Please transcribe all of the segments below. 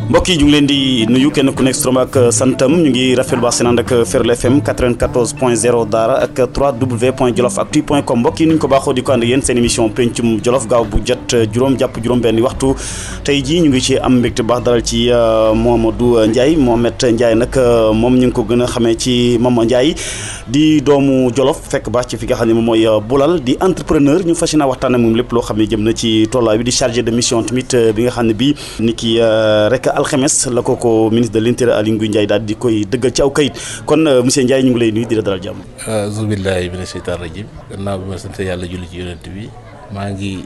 mbokk yi ñu ngi leen di nuyu kenn ku nekk turam ak santam ñu ngi rafetlu baax seen ànd ak Ferlo FM 94.0 Daara ak 3w.jolofactu.com mbokk yi ni ñu ko baaxoo di ko ànd ak yéen seen émission pencum Jolof gaaw bu jot juróom jàpp juróom-benni waxtu tey jii ñu ngi ci am mbégte baax dalal ci Mohamadou Ndiaye Mohamed Ndiaye nag moom ñu ngi ko gën a xamee ci Mama Ndiaye di doomu Jolof fekk baax ci fi nga xam ne moom mooy Boulal di entrepreneur ñu fas yéene waxtaan ak moom lépp loo xam ne jëm na ci tollaa bi di chargé de mission tamit bi nga xam ne bii ni ki rek alxames la ko ministre de l'intérieur Aly Ngouille Ndiaye daal di koy dëggal ci aw kayit kon monsieur Ndiaye ñu ngi lay nuyu di la dalal jàmm. Auzubillahi mina sheytaani rajim gannaaw bi ma sant yàlla julli ci yonent bi maa ngi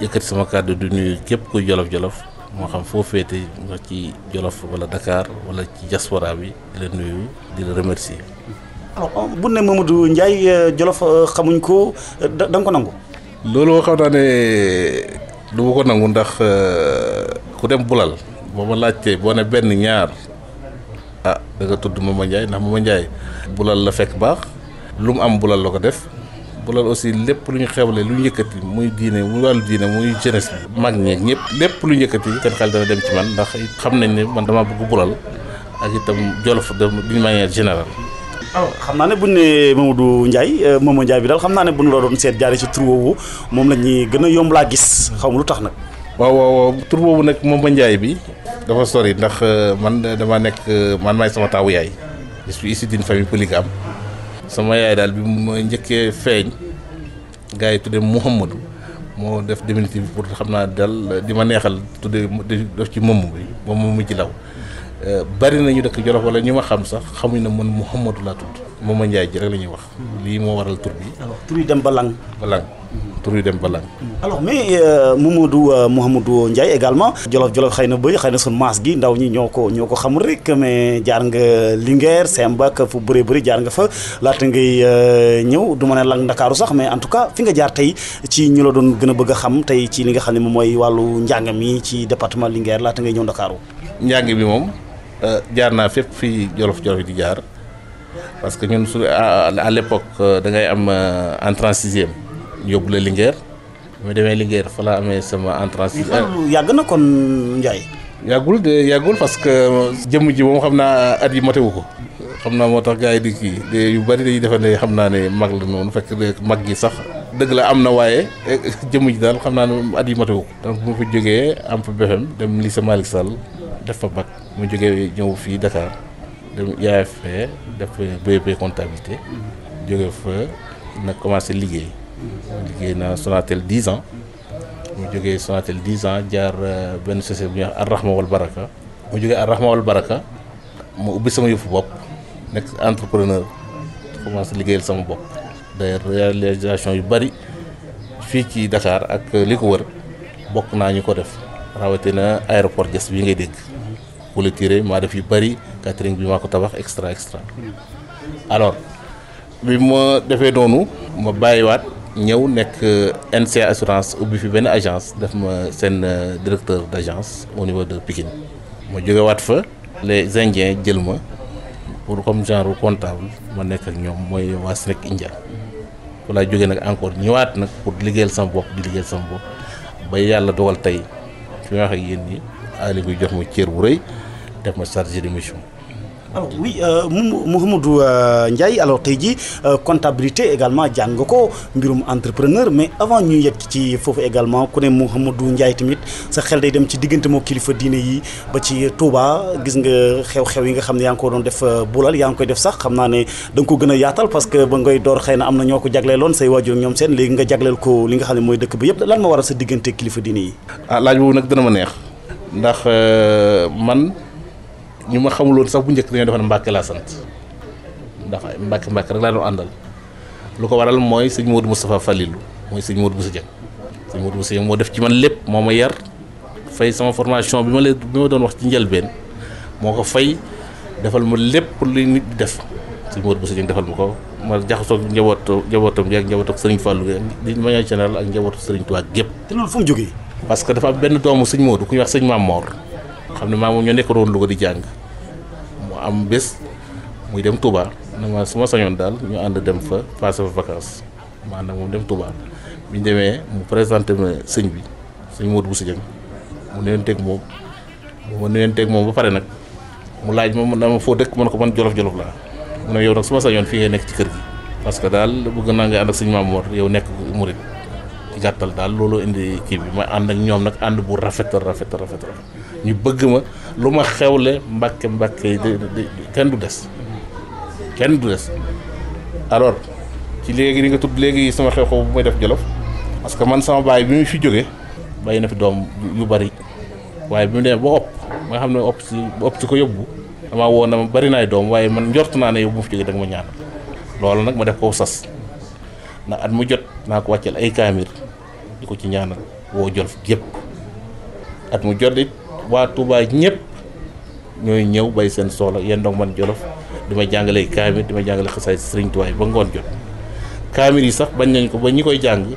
yëkkati sama kàddu di nuyu képp kuy jolof-jolof moo xam foo féete nga ci Jolof wala Dakar wala ci diaspora bi di la nuyu di la remercier. alors bu ne Mamadou Ndiaye Jolof xamuñ ko da nga ko nangu. loolu xam naa ne du ma ko nangu ndax ku dem Boulal boo ma laajtee boo ne benn ñaar da nga tudd Mama Ndiaye ndax Mama Ndiaye Boulal la fekk baax lu mu am Boulal la ko def Boulal aussi lépp lu ñu xewle lu ñu yëkkati muy diine muy wàllu diine muy jeunesse bi mag ñeeg ñëpp lépp lu ñu yëkkati seen xel dana dem ci man ndax xam nañ ne man dama bëgg Boulal ak itam Jolof d'une manière générale. alors xam naa ne bu ñu nee Mamadou Ndiaye Mama Ndiaye bi daal xam naa ne bu ñu la doon seet jaaree ci tur woowu moom la ñuy gën a yomb laa gis xaw ma lu tax nag. waaw tur boobu nag Mama Ndiaye bi dafa sori ndax man dama nekk man maay sama taawu yaay je suis issu d'une famille polygame sama yaay daal bi mu njëkkee feeñ gars yi tuddee Mouhamadou moo def diminutif pour xam naa daal di ma neexal tuddee def ci moom bi moom mu ci law bari na ñu dëkk Jolof wala ñu ma xam sax xamuñ ne man Mouhamadou laa tudd Mama Ndiaye ji rek la ñuy wax lii moo waral tur bi. alors tur yi dem ba lang. tur yu dem ba lang. alors mais Mouhamadou Ndiaye également jolof xëy na bëri xëy na sun maas gi ndaw ñi ñoo ko xamul rek mais jaar nga Linguère Sembak fu bëri jaar nga fa laata ngay ñëw du ma ne lang Ndakaaru sax mais en tout cas fi nga jaar tey ci ñu la doon gën a bëgg a xam tey ci li nga xam ne moom mooy wàllu njàng mi ci département Linguère laata ngay ñëw Ndakaaru. njàng bi moom jaar naa fépp fii jolof yi di jaar parce que ñun su à l'époque da ngay am entrée en sixième yóbbu la Linguère bi ma demee Linguère fa laa amee sama entrée en sixième. yàgg na kon Ndiaye. yàggul parce que jëmm ji moom xam naa at yi matewu ko xam naa moo tax gars yi di kii yu bari dañuy defe ne xam naa ne mag la noonu fekk mag gi sax dëgg la am na waaye jëmm ji daal xam naa ne at yi matewu ko. donc bu ma fa jógee am fa BFM dem lycée Malick Sall def fa bac mu jógee ñëw fii Dakar dem IAFP def BEP comptabilité jógee fa nag commencé liggéey naa Sonatel 10 ans mu jógee Sonatel 10 ans jaar benn société bu ñuy wax Ar-Rahma wal Baraka mu jógee Ar-Rahma wal Baraka mu ubbi sama yëfu bopp nekk entrepreneur commencé liggéeyal sama bopp d'ailleurs réalisation yu bari fii ci Dakar ak li ko wër bokk naa ñu ko def rawatina aéroport Diass bi ngay dégg pour le tirer maa def yu bari catering bi maa ko tabax extra alors bi ma defee noonu ma bàyyiwaat ñëw nekk NCA assurance ubbi fi benn agence def ma seen directeur d'agence au niveau de Pikine ma jógewaat fa les Indiens jël ma pour comme genre comptable ma nekk ak ñoom mooy waa Snec India walla jógee nag encore ñëwaat nag pour liggéeyal sama bopp ba yàlla dogal tey fi ma wax ak yéen ñi Aly Ngouille jox ma cër bu rëy def ma chargé de mission. alors oui Mouhamadou Ndiaye alors tey jii comptabilité également jàng nga ko mbirum entrepreneur mais avant ñuy yegg ci foofu également ku ne Mouhamadou Ndiaye tamit sa xel day dem ci diggante moo kilifa diine yi ba ci Touba gis nga xew-xew yi nga xam ne yaa ngi ko doon def Boulal yaa ngi koy def sax xam naa ne da nga ko gën a yaatal parce que ba ngay door xëy na am na ñoo ko jagleeloon say waajur ñoom seen léegi nga jagleel ko li nga xam ne mooy dëkk bi yëpp lan ma waral sa diggante kilifa diine yi. laaj boobu nag dana ma neex ndax man. ñu ma xamuloon sax bu njëkk dañoo defoon Mbàkke laa sant ndax Mbàkke rek laa doon àndal lu ko waral mooy sëñ Modou Moustapha Falilou mooy sëñ Modou Boussa Dieng moo def ci man lépp moo ma yar fay sama formation bi ma doon wax ci njëlbeen moo ko fay defal ma lépp lu nit di def sëñ Modou Boussa Dieng defal ma ko ma jaxasoo njabootam ak njabootu Sëriñ Fallou di manière générale ak njabootu Sëriñ Tuubaa gépp. te loolu fu mu jógee. parce que dafa am benn doomu sëñ Modou ku ñuy wax sëñ Maam Mor xam ne maa moom ñoo nekkoon Louga di jàng mu am bés muy dem Touba na ma su ma sañoon daal ñu ànd dem fa passer fa vacances ma ànd ak moom dem Touba bi ñu demee mu présenté ma sëñ bi sëñ Modou Bousso Dieng mu nuyonteeg moom ma nuyonteeg moom ba pare nag mu laaj ma dama foo dëkk man ko man jolof-jolof laa mu ne yow nag su ma sañoon fii ngay nekk ci kër gi parce que daal bëgg naa nga ànd ak sëñ Mamour yow nekk murit ci gàttal daal loolu indi kii bi ma ànd ak ñoom nag ànd bu rafet ñu bëgg ma lu ma xewle mbàkke yi kenn du des alors ci léegi li nga tudd léegi sama xew-xew bu may def Jolof parce que man sama baay bi mu fi jógee bàyyi na fi doom yu bari waaye bi mu demee ba nga xam ne ëpp ci ko yóbbu damaa woo na ma bari naay doom waaye man njort naa ne yow bu mu fi jógee da nga ma ñaanal loolu nag ma def ko sas na at mu jot naa ko wàcceel ay kaamir di ko ci ñaanal woo Jolof gépp at mu jot it waa Touba ñëpp ñooy ñëw bay seen soxla yéen donc man Jolof di ma jàngale kaamir di ma jàngale xasaay Sëriñ Tuubaa ba ngoon jot kaamir yi sax bañ nañ ko ba ñi koy jàng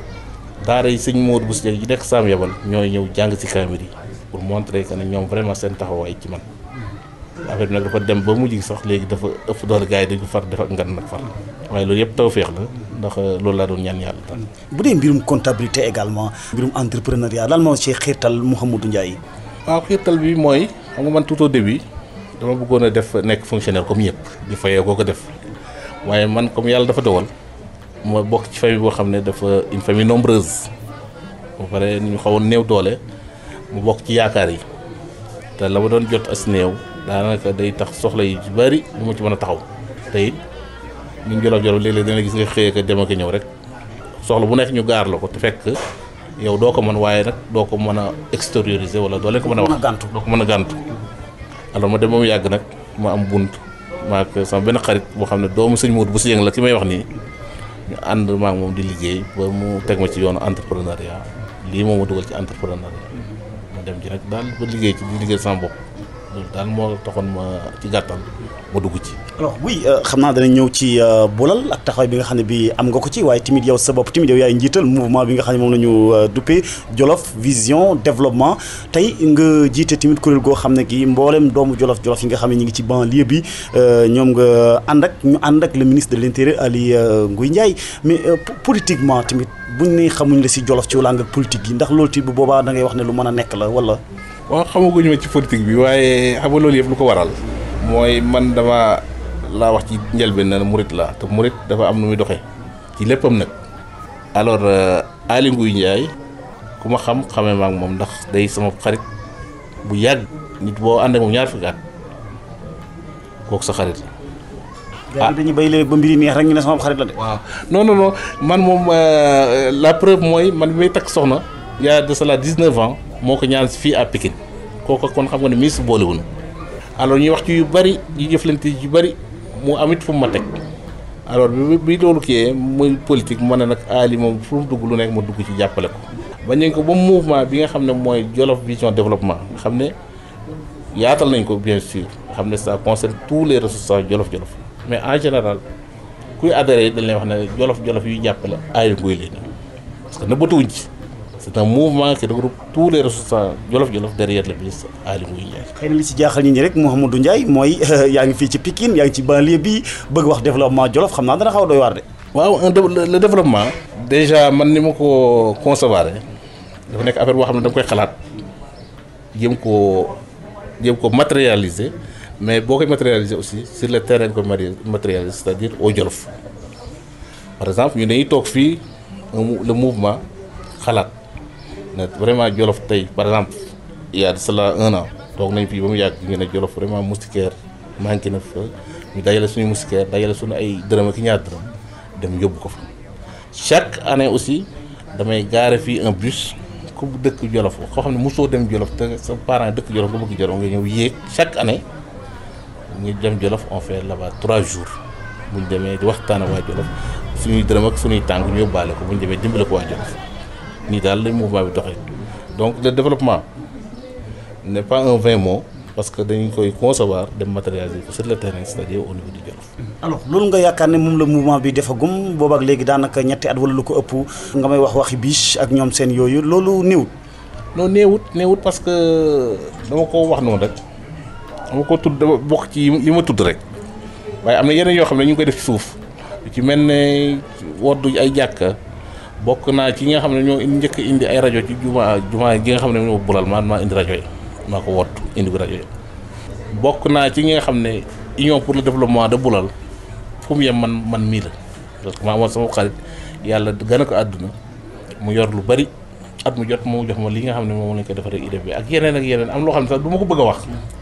daara yi sëñ Modou Bousso Dieng yi nekk Sam Yabal ñooy ñëw jàng ci kaamir yi pour montrer que ne ñoom vraiment seen taxawaay ci man affaire bi nag dafa dem ba mujj sax léegi dafa ëpp doole gars yi dañu far def ak ngan nag far waaye loolu yëpp tawfeex la ndax loolu laa doon ñaan yàlla tam. bu dee mbirum comptabilité également mbirum entrepreneuriat lan moo ci xiirtal Mouhamadou Ndiaye. waaw xiirtal bi mooy xam nga man tout au début dama bëggoon a def nekk fonctionnaire comme ñëpp di fayee ko def waaye man comme yàlla dafa dogal ma bokk ci famille boo xam ne dafa une famille nombreuse ba pare ñu xawoon néew doole mu bokk ci yaakaar yi te la ma doon jot as néew daanaka day tax soxla yi ci bari du ma ci mën a taxaw te it ñun Jolof léeg-léeg dana gis nga xëyee ko dem ak ñëw rek soxla bu nekk ñu gaar la ko te fekk yow doo ko mën waaye nag doo ko mën a extérioriser wala doo leen ko mën a wax doo ko mën a gàntu alors ma dem ba mu yàgg nag ma am bunt maak sama benn xarit boo xam ne doomu sëñ Modou Bousso Dieng la ki may wax nii ñu ànd maak moom di liggéey ba mu teg ma ci yoonu entrepreneuriat lii moom ma dugal ci entrepreneuriat ma dem ci nag daal ba liggéey ci di liggéey sama bopp loolu daal moo taxoon ma ci gàttal ma dugg ci. alors oui xam naa dana ñëw ci Boulal ak taxawaay bi nga xam ne bi am nga ko ci waaye tamit yow sa bopp tamit yow yaay njiital mouvement bi nga xam ne moom la ñu duppee Jolof vision développement tey nga jiite tamit kuréel goo xam ne gi mboolem doomu Jolof yi nga xam ne ñu ngi ci banlieue bi ñoom nga ànd ak le ministre de l'intérieur Aly Ngouille Ndiaye mais politiquement tamit buñ ne xamuñ la si Jolof ci wàllu politique yi ndax loolu tamit bu boobaa da ngay wax ne lu mën a nekk la wala. waaw xamaguñu ma ci politique bi waaye xam nga loolu yëpp lu ko waral mooy man dama laa wax ci njëlbeen na murit laa te murit dafa am nu muy doxee ci léppam nag alors Aly Ngouille Ndiaye ku ma xamee ma ak moom ndax day sama xarit bu yàgg nit boo ànd ak moom ñaar fukki at kooku sa xarit la. ah dañuy bay léegi ba mbiri neex rek ñu ne sama xarit la de. waaw non man moom la preuve mooy man bi may takk soxna y a de cela 19 ans moo ko ñaan si fii à Pikine kooku kon xam nga ne ministre boolewuñu alors ñuy wax ci yu bari yu jëflante yu bari mu amit fu mu ma teg alors bi loolu kii muy politique ma ne nag Aly moom fu mu dugg lu nekk ma dugg ci jàppale ko. ba ñu ko ba mouvement bi nga xam ne mooy Jolof vision développement nga xam ne yaatal nañ ko bien sûr nga xam ne ça concerne tous les ressources Jolof mais en général kuy adhéré dañ lay wax ne Jolof yuy jàppale Aly Ngouille leen parce que nëbbatuwuñ ci. C'est un mouvement qui regroupe tous les ressources Jolof derrière le ministre Aly Ngouille Ndiaye. xëy na li ci jaaxal nit ñi rek Mouhamadou Ndiaye mooy yaa ngi fii ci Pikine yaa ngi ci banlieue bi bëgg wax développement Jolof xam naa dana xaw a doy waar de. waaw le développement déjà man ni ma ko concevoir dafa nekk affaire boo xam ne dama koy xalaat jéem ko matérialiser mais boo koy matérialiser aussi sur le terrain ko matérialiser c'est-à-dire au Jolof par exemple ñu dañuy toog fii le mouvement xalaat. vraiment Jolof tey par exemple il y a de cela 1 an toog nañ fii ba mu yàgg ñu ne Jolof vraiment moustiquaire manqué na fa ñu dajale suñu moustiquaire dajale suñu ay dërëm ak ñaar dërëm dem yóbbu ko fa chaque année aussi damay gaare fii un bus ku dëkk Jolof koo xam ne mosoo dem Jolof te sa parent dëkk Jolof nga bëgg Jolof nga ñëw yéeg chaque année ñu dem Jolof on fait là-bas 3 jours buñ demee di waxtaan ak waa Jolof suñuy dërëm ak suñuy tànk ñu yóbbaale ko buñ demee dimbale ko waa Jolof nii daal la mouvement bi doxee donc le développement n'est pas un vain mot parce que dañu koy concevoir dem matérialiser ko sur le terrain c'est-à-dire au niveau du Jolof. alors loolu nga yaakaar ne moom la mouvement bi defagum boobaak léegi daanaka ñetti at wala lu ko ëpp nga may waxi biche ak ñoom seen yooyu loolu néewut. non néewut parce que dama ko wax noonu rek dama ko tudd dama bokk ci li ma tudd rek waaye am na yeneen yoo xam ne ñu ngi koy def ci suuf ci mel ne woddu ay jàkka bokk naa ci ñi nga xam ne ñoo njëkk indi ay rajo ci jumaa ji nga xam ne ñoo Bulal maa indi rajo yi maa ko wottu indi rajo yi bokk naa ci ñi nga xam ne union pour le développement de Bulal fu mu yem man mii la parce que maa moom sama xarit yàlla gën a ko àdduna mu yor lu bari at mu jot mu jox ma li nga xam ne moom lañ ko defaree IDP ak yeneen am loo xam ne sax du ma ko bëgg a wax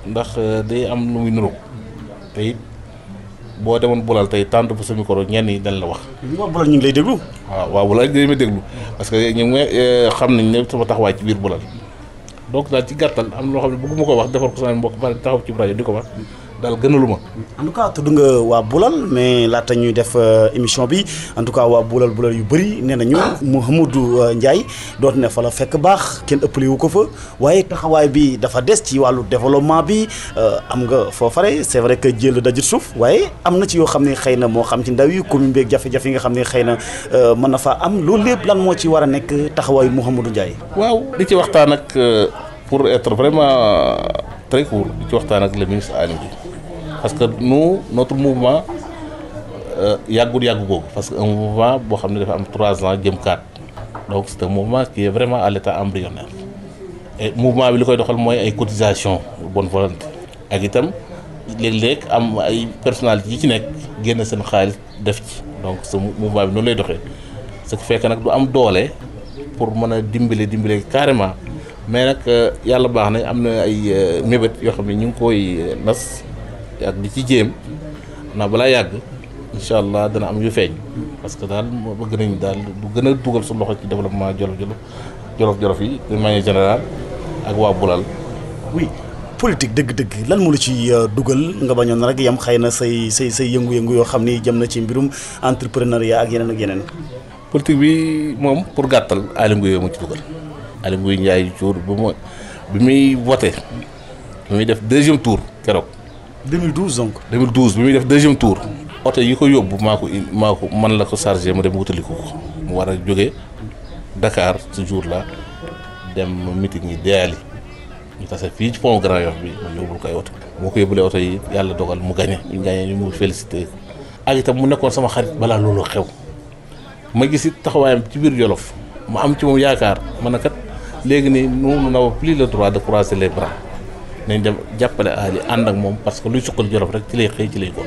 ndax day am lu muy nuru te it boo demoon Bulal tey tànt fa sa micro ñenn yi dañ la wax. waaw Bulal ñu ngi lay déglu. waaw Bulal dañ ma déglu parce que ñu ngi xam nañ ne sama taxawaay ci biir Bulal donc daal ci gàttal am loo xam ne bëgguma ko wax defar ko sama mbokk bari taxaw ci rajo di ko wax daal gënaluma. en tout cas tudd nga waa Bulal mais laata ñuy def émission bi en tout cas waa Bulal yu bëri nee nañu Mouhamadou Ndiaye dootu ne fa la fekk baax kenn ëppale wu ko fa waaye taxawaay bi dafa des ci wàllu développement bi am nga foo fare c'est vrai que jël dajut suuf waaye am na ci yoo xam ne xëy na moo xam ci ndaw yi commune beeg jafe-jafe yi nga xam ne xëy na mën na faa am loolu lépp lan moo ci war a nekk taxawaayu Mouhamadou Ndiaye. waaw di ci waxtaan ak pour être vraiment très court di ci waxtaan ak le ministre Aly Ngouille parce que nous notre mouvement yàggu googu parce que un mouvement boo xam ne dafa am 3 ans jëm 4 donc c'est un mouvement qui est vraiment à l'état embryonnaire et mouvement bi li koy doxal mooy ay cotisation bonne volonté ak itam léeg-léeg am ay personnalité yi ci nekk génn seen xaalis def ci donc ce mouvement bi noonu lay doxee ce qui fait que nag du am doole pour mën a dimbale carrément mais nag yàlla baax na am na ay mébét yoo xam ne ñu ngi koy nas ak di ci jéem naa balaa yàgg incha allah dana am yu feeñ parce que daal bëgg nañu daal du gën a dugal su loxo ci développement jolof yi de manière générale ak waa Bulal. oui politique dëgg-dëgg lan moo la ci dugal nga bañoon rek yam xëy na say yëngu-yëngu yoo xam ni jëm na ci mbirum entrepreneuriat ak yeneen. politique bi moom pour gàttal Aly Ngouille mu ci dugal Aly Ngouille Ndiaye Diour bi muy voté bi muy def 2e tour keroog. 2012 donc. 2012 bi muy def 2e tour. oto yi ko yóbbu maa ko man la ko chargé ma dem wutali ko mu war a jóge Dakar ce jour là dem meeting yi Déali ñu tase fii ci pont Grand Yoff bi mu yóbbul koy oto. moo ko yóbbulee oto yi yàlla dogal mu gagné ñu mu félicité ko. ak itam mu nekkoon sama xarit balaa loolu xew ma gis it taxawaayam ci biir Jolof ma am ci moom yaakaar man na kat léegi nii nous n'avons plus le droit de croiser les bras. nañ dem jàppale Aly ànd ak moom parce que luy suqal Jolof rek ci lay xëy ci lay gont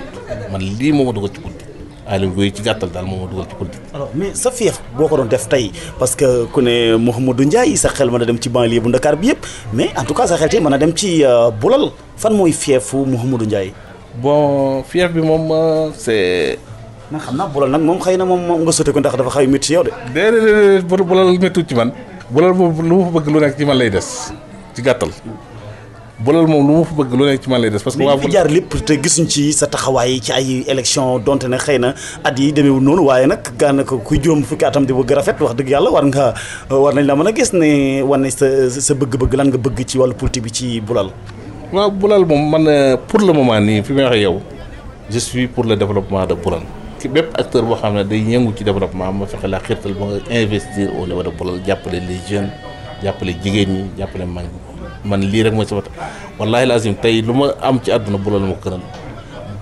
man lii moo ma dugal ci politique Aly Ngouille ci gàttal daal moo ma dugal ci politique. alors mais sa fief boo ko doon def tey parce que ku ne Mouhamadou Ndiaye sa xel mën a dem ci banlieue bu Dakar bi yëpp mais en tout cas sa xel tey mën a dem ci Bulal fan mooy fiefu Mouhamadou Ndiaye. bon fief bi moom c'est. na xam naa Bulal nag moom xëy na moom nga sote ko ndax dafa xaw a métti ci yow de. déedéet Bulal méttu ci man. Bulal moom lu ma fa bëgg lu nekk ci man lay des ci gàttal. Bulal moom lu ma fa bëgg lu nekk ci man lay des. parce que waa fi jaar lépp te gisuñ ci sa taxawaay ci ay élection donte ne xëy na at yi demeewul noonu waaye nag daanaka kuy juróom fukki atam di bëgg rafet wax dëgg yàlla war nañ la mën a gis ne wane sa bëgg-bëgg lan nga bëgg ci wàllu politique bi ci Bulal. waaw Bulal moom man pour le moment nii fi may waxee yow je suis pour le développement de Bulal. ci bépp acteur boo xam ne day yëngu ci développement ma fexe la xirtal ba nga investir au niveau de Bulal jàppale les jeunes jàppale jigéen ñi jàppale mag man lii rek mooy sama wallaahi lazim tey lu ma am ci àdduna Bulal ma ko gënal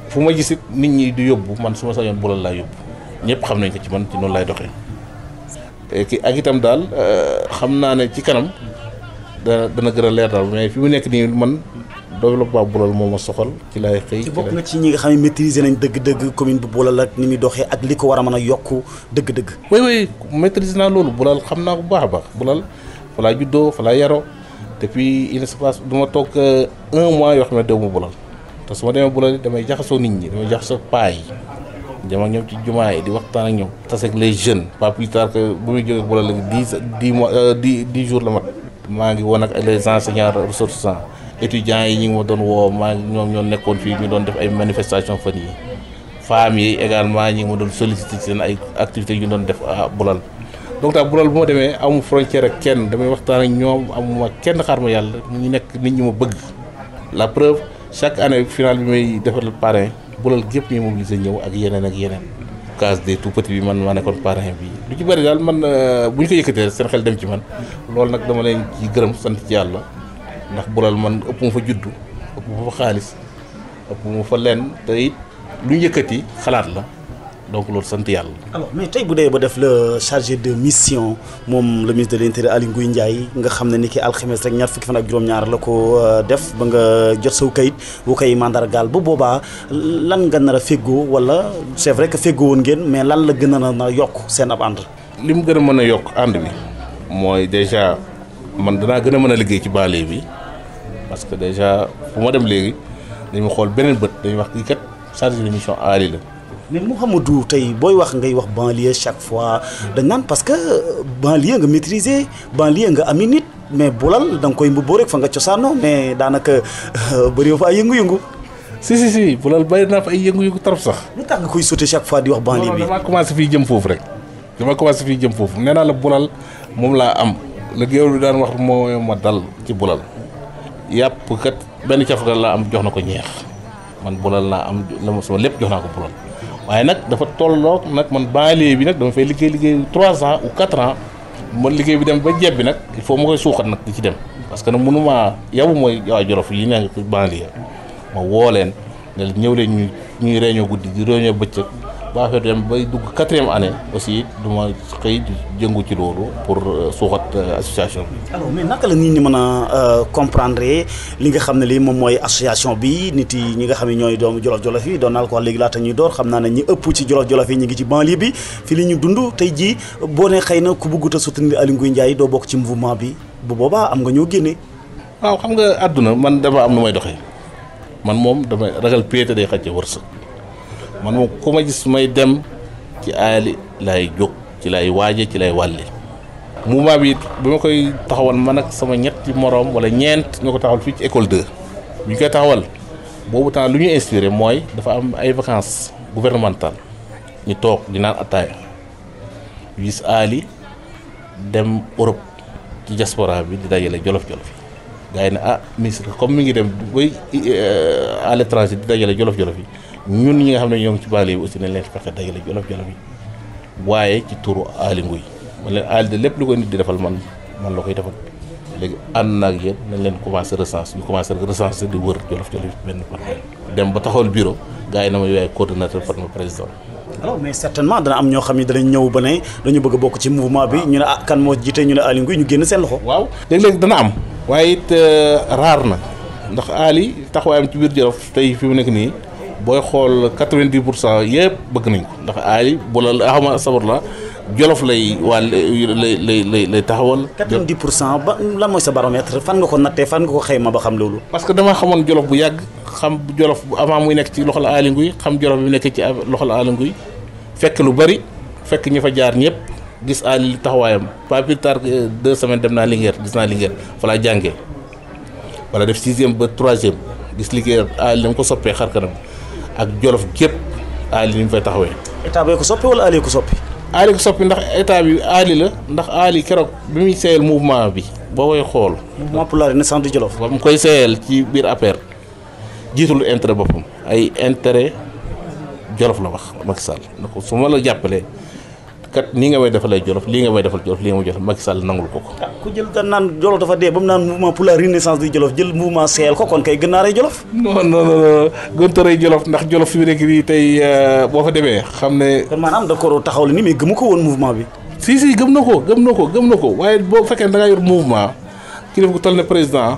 fu ma gis it nit ñi di yóbbu man su ma sañoon Bulal laa yóbbu ñëpp xam nañ ko ci man ci noonu laay doxee ak itam daal xam naa ne ci kanam dana gën a leer daal mais fi mu nekk nii man développement Bulal moo ma soxal ci laay xëy. ci bokk na ci ñi nga xam ne maîtriser nañ dëgg-dëgg commune bu Bulal ak ni muy doxee ak li ko war a mën a yokk dëgg-dëgg. oui maîtriser naa loolu Bulal xam naa ko bu baax a baax Bulal fa laa juddoo fa laa yaroo depuis il se passe du ma toog 1 mois yoo xam ne dew ma Bulal te su ma demee Bulal damay jaxasoo nit ñi damay jaxasoo paa yi dem ak ñoom ci jumaa yi di waxtaan ak ñoom. tas ak les jeunes pas plus tard que bu muy jógee Bulal léegi 10 jours la mat maa ngi woon ak les enseignants ressortissants étudiants yi ñi ngi ma doon woo ñoom ñoo nekkoon fii ñu doon def ay manifestation fan yi femmes yi également ñi ngi ma doon solliciter seen ay activités yu ñu doon def à Bulal donc daal Bulal bu ma demee amu frontière ak kenn damay waxtaan ak ñoom amuma kenn xaar ma yàlla ñu nekk nit ñi ma bëgg la preuve chaque année final bi may defal parrain Bulal gépp ñuy mobiliser ñëw ak yeneen case des tout petits bi man maa nekkoon parrain bi lu ci bëri daal man bu ñu ko yëkkatee seen xel dem ci man loolu nag dama leen ci gërëm sant ci yàlla ndax Bulal man ëpp ma fa juddu ëpp ma fa xaalis ëpp ma fa lenn te it lu yëkkati xalaat la donc loolu sant yàlla. alors mais tey bu dee ba def le chargé de mission moom le ministre de l'intérieur Aly Ngouille Ndiaye nga xam ne ni ki alxames rek ñaar fukki fan ak juróom-ñaar la ko def ba nga jot saw kayit bu koy mandargaal bu boobaa lan nga nar a féggoo wala c'est vrai que féggoo woon ngeen mais lan la gën a na yokk seen ab ànd. li mu gën a mën a yokk ànd bi mooy déjà man danaa gën a mën a liggéey ci banlieue bi parce que déjà fu ma dem léegi dañu xool beneen bët dañuy wax kii kat chargé de mission Aly la. mais Mouhamadou tey booy wax ngay wax banlieue chaque fois dañ naan parce que banlieue nga maîtriser banlieue nga ami nit mais bulal da nga koy mbubboo rek fa nga cosaanoo mais daanaka bëri fa ay yëngu-yëngu. si bulal bàyyi naa fa ay yëngu-yëngu trop sax. lu tax nga koy sauter chaque fois di wax banlieue bi. damaa commencé fii jëm foofu rek nee naa la bulal moom laa am la géewal bi daan wax moo ma dal ci bulal yàpp kat benn cafka laa am jox na ko ñeex man bulal laa am la ma sama lépp jox naa ko bulal. waaye nag dafa tolloo nag man banlieue bi nag dama fay liggéey 3 ans ou 4 ans man liggéey bi dem ba jeeb bi nag il faut ma koy suuxat nag di ci dem parce que nag mënumaa yow mooy waa Jolof yi ne nga banlieue ma woo leen ne ñëw leen ñuy réunion guddi di réunion bëccëg ba affaire dem bay dugg 4e année aussi du ma xëy jëngu ci loolu pour suuxat association bi. alors mais naka la nit ñi mën a comprendre li nga xam ne lii moom mooy association bi nit yi ñi nga xam ne ñooy doomu jolof-jolof yi doon naa ko wax léegi laata ñuy door xam naa ne ñi ëpp ci jolof-jolof yi ñu ngi ci banlieue bi fi li ñu dund tey jii boo ne xëy na ku bëggut a soutenir Aly Ngouille Ndiaye doo bokk ci mouvement bi bu boobaa am nga ñoo génne. waaw xam nga àdduna man dama am nu may doxee man moom damay ragal péete day xëcc wërsëg. man moom ku ma gis may dem ci Aly laay jóg ci lay waaje ci lay wàlle mouvement bi bi ma koy taxawal man ak sama ñetti moroom wala ñeent ñu ko taxawal fii ci école 2 bi ñu koy taxawal boobu temps lu ñu inspiré mooy dafa am ay vacances gouvernementales ñu toog di naan attaaya ñu gis Aly dem Europe ci diaspora bi di dajale jolof-jolof yi gars yi ne ministre comme mi ngi dem bay à l'étranger di dajale jolof-jolof yi ñun ñi nga xam ne ñoo ngi ci banlieue bi aussi nañ leen fexe dajale jolof-jolof yi waaye ci turu Aly Ngouille man leen Aly de lépp lu koy nit di defal man la koy defal léegi ànd naag yéen nañ leen commencé recense ñu commencé recense di wër jolof-jolof yi benn par dem ba taxawal bureau gars yi na ma yaay coordonnateur par ma président. alors mais certainement dana am ñoo xam ne danañ ñëw ba ne dañu bëgg a bokk ci mouvement bi ñu ne kan moo jiite ñu ne Aly Ngouille ñu génn seen loxo. waaw léeg-léeg dana am waaye it raar na ndax Aly taxawaayam ci biir jolof tey fi mu nekk nii booy xool 90% yëpp bëgg nañ ko ndax Aly bu la xama sabar la jolof lay lay taxawal. 90% ba lan mooy sa baromètre fan nga ko nattee fan nga ko xayma ba xam loolu. parce que dama xamoon jolof bu yàgg xam jolof avant muy nekk ci loxol Aly Ngouille xam jolof bi nekk ci loxol Aly Ngouille fekk lu bari fekk ñi fa jaar ñëpp gis Aly taxawaayam pas plus tard que 2 semaines dem naa Linguère gis naa Linguère fa laa jàngee wala def 6e ba 3e gis Linguère Aly dama ko soppee xar kanam ak jolof gépp Aly ni mu fay taxawee. état bee ko soppi wala Aly ko soppi. Aly ko soppi ndax état bi Aly la ndax Aly keroog bi muy seeyal mouvement bi boo koy xool. mouvement pour la renaissance du Jolof. ba mu koy seeyal ci biir APR jiitul intérêt boppam ay intérêt Jolof la wax Macky Sall ndax su ma la jàppalee kat nii nga may defalee Jolof lii nga may defal Jolof lii nga may Jolof Macky Sall nangul ko ko. ku jël gan naan Jolof dafa dee ba mu naan mouvement pour la renaissance du Jolof jël mouvement seeyal ko kon kay gën naa rey Jolof. non gënta rey Jolof ndax Jolof fi mu nekk nii tey boo fa demee xam ne. kon maanaam d'accord taxaw la ni mais gëmu ko woon mouvement bi. si gëm na ko waaye boo fekkee da ngaa yor mouvement ki def ko toll ne président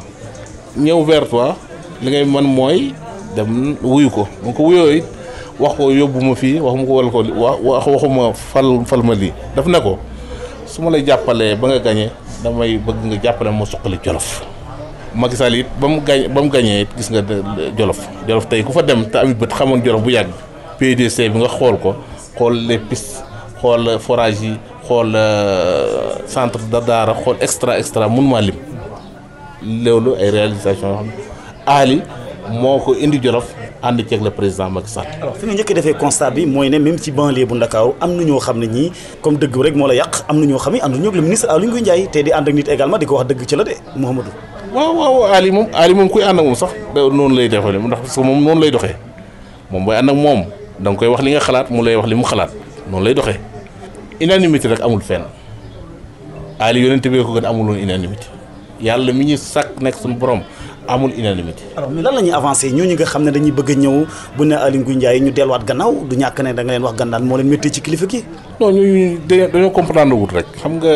ñëw vers toi li ngay mën mooy dem wuyu ko bu ko wuyoo it wax ko yóbbu ma fii wax ma ko wal ko waxuma fal ma lii daf ne ko su ma lay jàppalee ba nga gañee damay bëgg nga jàppale ma suqali Jolof. Macky Sall it ba mu gañee it gis nga Jolof tey ku fa dem te amit bët xamoon Jolof bu yàgg PDC bi nga xool ko xool les pistes xool forage yi xool centre de daara xool extra mun maa lim loolu ay réalisation yoo xam ne Aly moo ko indi Jolof ànd ceeg le président Macky Sall. alors fi nga njëkk defee constat bi mooy ne même ci banlieue bu Ndakaaru am na ñoo xam ne ñii comme dëgg rek moo la yàq am na ñoo xam ne ànduñu ak le ministre Aly Ngouille Ndiaye te di ànd ak nit également di ko wax dëgg ci la de Mouhamadou. waaw Aly moom kuy ànd ak moom sax noonu lay defee ndax parce que moom noonu lay doxee moom booy ànd ak moom da nga koy wax li nga xalaat mu lay wax li mu xalaat noonu lay doxee. unanimité rek amul fenn Aly yonent bi ko gën amuloon unanimité yàlla mi ñu sàkk nekk suñu borom amul unanimité. alors mais lan la ñuy avancé ñooñu nga xam ne dañuy bëgg a ñëw bu ne Aly Ngouille Ndiaye ñu delluwaat gannaaw du ñàkk ne da nga leen wax gannaaw moo leen métti ci kilifa gi. non ñooñu dañoo comprendre wut rek xam nga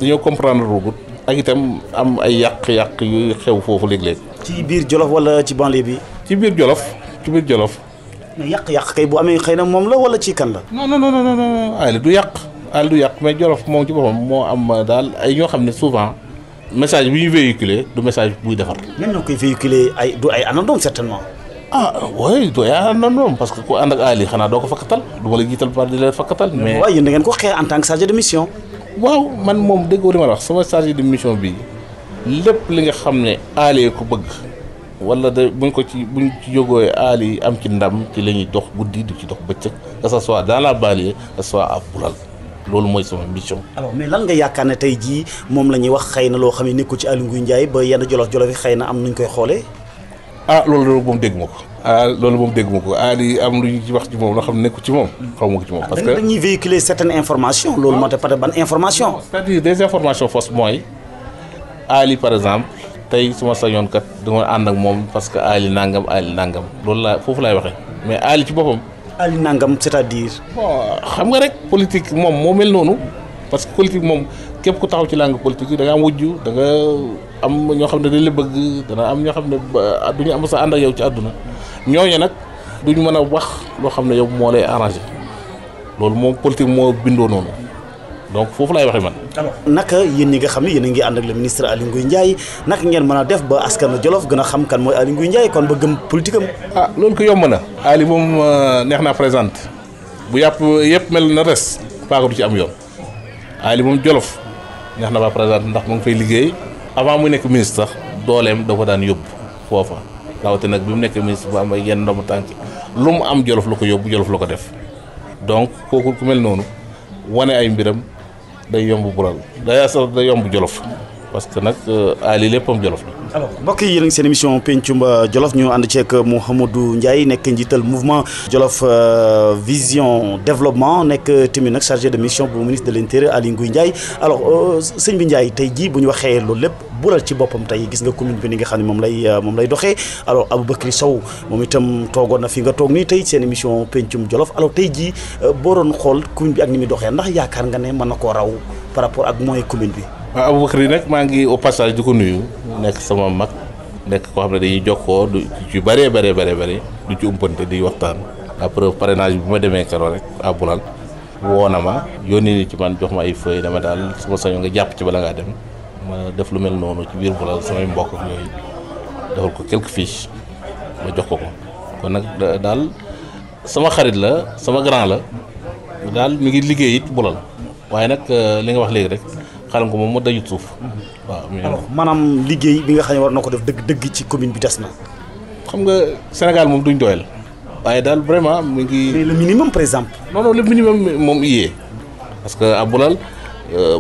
dañoo comprendre wut ak itam am ay yàq-yàq yu xew foofu léeg-léeg. ci biir Jolof wala ci banlieue bi. ci biir Jolof mais yàq-yàq kay bu amee xëy na moom la wala ci kan la. non Aly du yàq mais Jolof moom ci boppam moo am daal ay ñoo xam ne souvent message bi ñu véhiculé du message buy defar. ñan ñoo koy véhiculé du ay anandoom certainement. oui du ay anandoom parce que ku ànd ak Aly xanaa doo ko fakkatal du ma la jiital par di leen fakkatal. mais waaw yéen da ngeen ko xeex en tant que chargé de mission. waaw man moom déggoo li ma la wax sama chargé de mission bi lépp li nga xam ne Aly ko bëgg. wala buñ ci jógooy Aly am ci ndam ci la ñuy dox guddi du ci dox bëccëg que ça soit dans la banlieue que ça soit à Boulal loolu mooy sama mission. alors mais lan nga yaakaar ne tey jii moom la ñuy wax xëy na loo xam ne nekkul ci Aly Ngouille Ndiaye ba yenn jolof yi xëy na am nuñ koy xoolee. loolu moom dégg ma ko. loolu moom dégg ma ko Aly am lu ñu ci wax ci moom loo xam ne nekkul ci moom. xaw ma ko ci moom parce que dañuy véhiculer certaines informations. loolu moo tax peut-être ban information. c'est-à-dire des informations fausses mooy Aly par exemple. tey su ma sañoon kat dama ànd ak moom parce que Aly nangam loolu laa foofu laay waxee mais Aly ci boppam. Aly nangam c'est-à-dire. bon xam nga rek politique moom moo mel noonu parce que politique moom képp ku taxaw ci langue politique yi da nga am wujju da nga am ñoo xam ne dañ la bëgg dana am ñoo xam ne du ñu am sa ànd ak yow ci àdduna ñooñu nag duñ mën a wax loo xam ne yow moo lay arrangé loolu moom politique moo bindoo noonu. donc foofu laay waxee man. alors naka yéen ñi nga xam ne yéen a ngi ànd ak le ministre Aly Ngouille Ndiaye naka ngeen mën a def ba askanu Jolof gën a xam kan mooy Aly Ngouille Ndiaye kon ba gëm politique am. loolu ko yomb na. Aly moom neex naa présente bu yëpp mel na res paaka du ci am yoon Aly moom Jolof neex na ba présente ndax mu ngi fay liggéey avant muy nekk ministre sax dooleem da ko daan yóbbu foofa rawatina nag bi mu nekk ministre bu am ay yenn ndomu tànk lu mu am Jolof la ko yóbbu Jolof la ko def donc kooku ku mel noonu wane ay mbiram. day yomb Boulal day yomb Jolof parce que nag Aly léppam Jolof la. alors mbokk yi yéen a ngi seen émission pencum Jolof ñu ànd ceeg Mouhamadou Ndiaye nekk njiital mouvement Jolof vision développement nekk tamit nag chargé de mission bu ministre de l'intérieur Aly Ngouille Ndiaye alors sëñ bi Ndiaye tey jii bu ñu waxee loolu lépp Boulal ci boppam tey gis nga commune bi ni nga xam ne moom lay doxee alors Aboubacry Sow moom itam toogoon na fi nga toog nii tey seen émission pencum Jolof alors tey jii boo doon xool commune bi ak ni muy doxee ndax yaakaar nga ne mën na koo raw par rapport ak moyen commune bi. waaw Aboubacry nag maa ngi au passage di ko nuyu nekk sama mag nekk koo xam ne dañuy jokkoo du ci bëree du ci umpante di waxtaan. la preuve parrainage bi ma demee keroog rek à Boulal woo na ma yónni ni ci man jox ma ay feuilles dama daal sama sañoon nga jàpp ci bala ngaa dem ma def lu mel noonu ci biir Boulal samay mbokk ak yooyu defal ko quelques fiches ma jox ko kon nag daal sama xarit la sama grand la daal mi ngi liggéey it Boulal waaye nag li nga wax léegi rek. xalam ko moom moo dajut suuf waaw. alors maanaam liggéey bi nga xam ne war na ko def dëgg ci commune bi des na. xam nga Sénégal moom duñ doyal waaye daal vraiment mi ngi. mais le minimum par exemple. non le minimum moom yee parce que à Boulal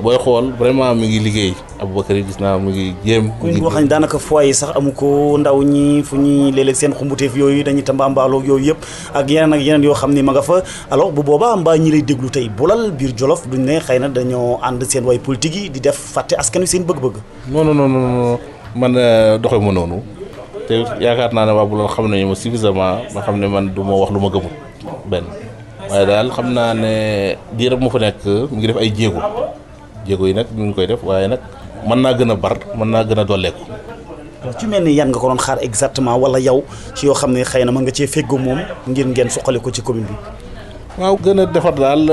booy xool vraiment mi ngi liggéey Aboubacry gis naa mi ngi jéem. commune boo xam ne daanaka foyer sax amu ko ndaw ñi fu ñuy léeg-léeg seen xumbuteef yooyu dañuy tambaambaaloo yooyu yëpp ak yeneen yoo xam ni ma nga fa alors bu boobaa mbaa ñi lay déglu tey Boulal biir Jolof duñ ne xëy na dañoo ànd seen way politique yi di def fàtte askan wi seen bëgg-bëgg. non man doxee ma noonu te yaakaar naa ne waa Boulal xam nañu ma suffisamment ma xam ne man du ma wax lu ma gëmul benn waaye daal xam naa ne diirab ma fa nekk mu ngi def ay jéego yi nag ñu ngi koy def waaye nag mën naa gën a bar mën naa gën a dolleeku. ci mel ni yan nga ko doon xaar exactement wala yow ci yoo xam ne xëy na mën nga cee feggoo moom ngir ngeen suqali ko ci commune bi. waaw gën a defar daal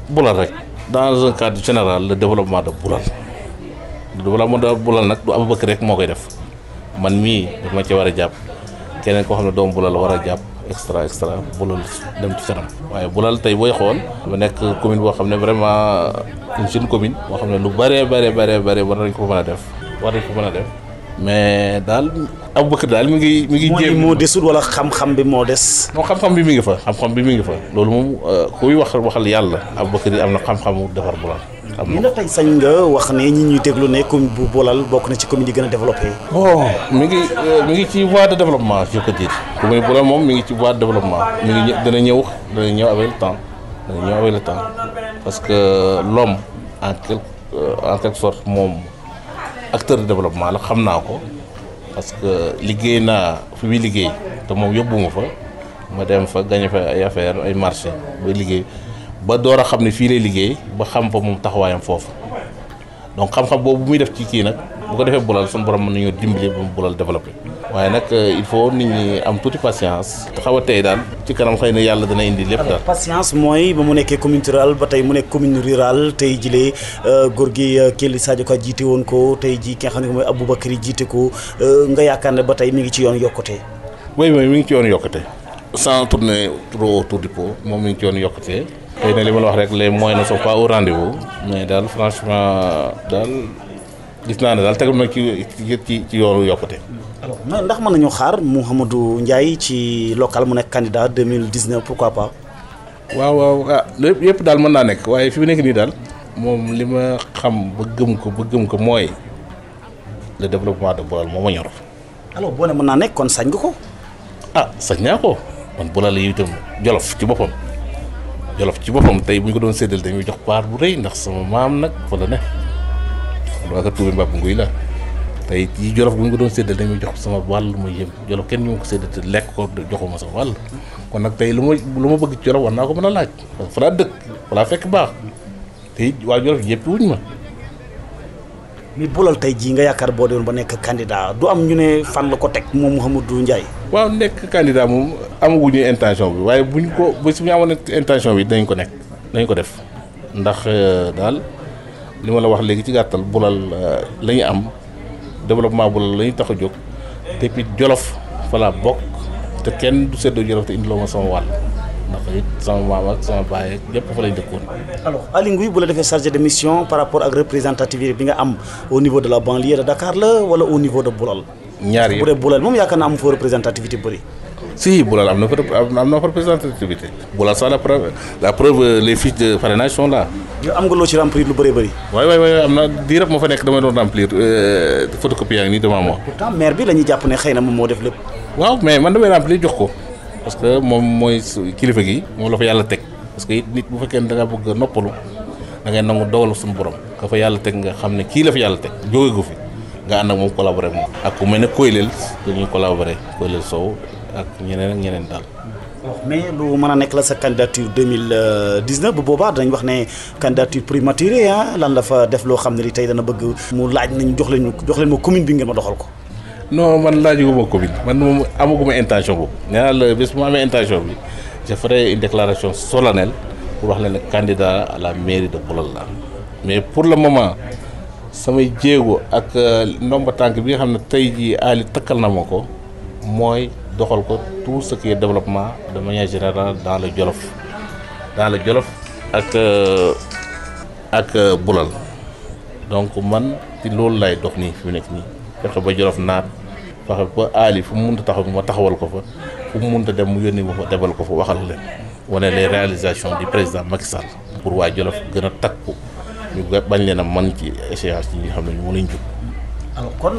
Boulal rek. dans un cadre général le développement de Boulal le développement de Boulal nag du Aboubacry rek moo koy def man mii daf ma ci war a jàpp keneen koo xam ne doomu Boulal la war a jàpp extra Boulal dem ci kanam waaye Boulal tey booy xool dafa nekk commune boo xam ne vraiment une jeune commune boo xam ne lu bëree war nañ ko mën a def mais daal Aboubacry daal mi ngi jéem moo desul wala xam-xam bi moo des. non xam-xam bi mi ngi fa loolu moom kuy waxal yàlla Aboubacry am na xam-xamu defar Boulal. ñu ne tey sañ nga wax ne ñi ñuy déglu ne commune bu Boulal bokk na ci commune yi gën a développé. bon mi ngi ci voie de développement je peux dire commune Boulal moom mi ngi ci voie de développement mi ngi dana ñëw avec le temps parce que l'homme en quelque sorte moom acteur de développement la xam naa ko parce que liggéey naa fi muy liggéey te moom yóbbuma fa ma dem fa gañe fa ay affaire ay marché ba liggéey ba door a xam ne fii lay liggéey ba xam fa moom taxawaayam foofu donc xam-xam boobu muy def ci kii nag bu ko defee bulal suñu borom mën nañoo dimbali ba mu bulal développé waaye nag il faut nit ñi am tuuti patience te xaw a tey daal ci kanam xëy na yàlla dana indi lépp daal. patience mooy ba mu nekkee commune rurale ba tey mu nekk commune rurale tey jilee góor gi Kelly Sadio Ka jiite woon ko tey ji ki nga xam ne mooy Aboubacry jiite ko nga yaakaar ne ba tey mi ngi ci yoon yokkute. oui mi ngi ci yoon yokkute sans tourner trop autour du pot moom mi ngi ci yoon yokkute. xëy na li ma la wax rek les moyens ne sont pas au rendez-vous mais daal franchement daal gis naa ne daal tegul na ci yoonu yokkute. alors mais ndax mën nañu xaar Mouhamadou Ndiaye ci local mu nekk candidat 2019 pourquoi pas. waaw ah lépp yëpp daal mën naa nekk waaye fi mu nekk nii daal moom li ma xam ba gëm ko mooy le développement de Boulal moo ma ñor. alors boo ne mën naa nekk kon sañ nga ko. ah sañ naa ko man Boulal yi itam Jolof ci boppam tey bu ñu ko doon séddale dañuy jox part bu rëy ndax sama maam nag fa la ne waa ka Touré Mbab Nguy la tey yi Jolof bu ñu ko doon séddale dañuy jox sama wàll muy yëm Jolof kenn ñu ma ko séddale te lekk ko joxuma sama wàll kon nag tey lu ma bëgg ci Jolof war naa ko mën a laaj fa laa dëkk fa laa fekk baax te it waa Jolof yëpp wuñ ma. mi Boulal tey jii nga yaakaar boo doon ba nekk candidat du am ñu ne fan la ko teg moom Mouhamadou Ndiaye. waaw nekk candidat moom amaguñu intention bi waaye buñ ko ba suñu amoon intention bi dañ ko def ndax daal li ma la wax léegi ci gàttal Boulal la ñu am développement Boulal la ñu tax a jóg te puis Jolof fa laa bokk te kenn du seddoo Jolof te indiloo ma sama wàll ndax it sama maam ak sama baay ak ñëpp fa lañ dëkkoon. alors Aly Ngouille bu la defee chargé de mission par rapport ak représentativité bi nga am au niveau de la banlieue de Dakar la wala au niveau de Boulal. ñaar yëpp bu dee Boulal moom yaakaar naa am fa représentativité bëri. si Boulal am na fa représentativité. Boulal sax la preuve les fiches de parrainage sont là. yow am nga loo ci remplir lu bëree bëri. waay am na diirab ma fa nekk damay doon remplir photocopie yaa ngi nii devant moi. pourtant maire bi la ñuy jàpp ne xëy na moom moo def lépp. waaw mais man damay remplir jox ko parce que moom mooy kilifa gi moom la fa yàlla teg parce que it nit bu fekkee ne da nga bëgg a noppalu da ngay nangu dogal suñu borom ka fa yàlla teg nga xam ne kii la fa yàlla teg jóge gu fi nga ànd ak moom collaboré ak moom. ak ku mel ne Koylel dañuy collaboré Koylel Sow ak ñeneen daal. mais lu mën a nekk la sa candidature 2019 bu boobaa dañ wax ne candidature prématurée lan la fa def loo xam ne li tey dana bëgg mu laaj nañ jox leen ma commune bi ngeen ma doxal ko. non man laajuguma commune man moom amaguma intention boobu nee naa la bés bu ma amee intention bi je ferai une déclaration solennelle pour wax leen ne candidat à la mairie de Boulal la mais pour le moment samay jéego ak ndomba tànk bi nga xam ne tey jii Ali takkal na ma ko mooy doxal ko tout ce qui est développement de manière générale dans le Jolof ak Boulal donc man ci loolu lay dox nii fi mu nekk nii fexe ba Jolof naat fexe ba Ali fu mu mënta taxaw ma taxawal ko fa fu mu mënta dem mu yónni ma fa debal ko fa waxal leen wane les réalisations du président Macky Sall pour waa Jolof gën a takku ñu bañ leen a man ci échéance yi nga xam ne ñu mën nañ jóg. alors kon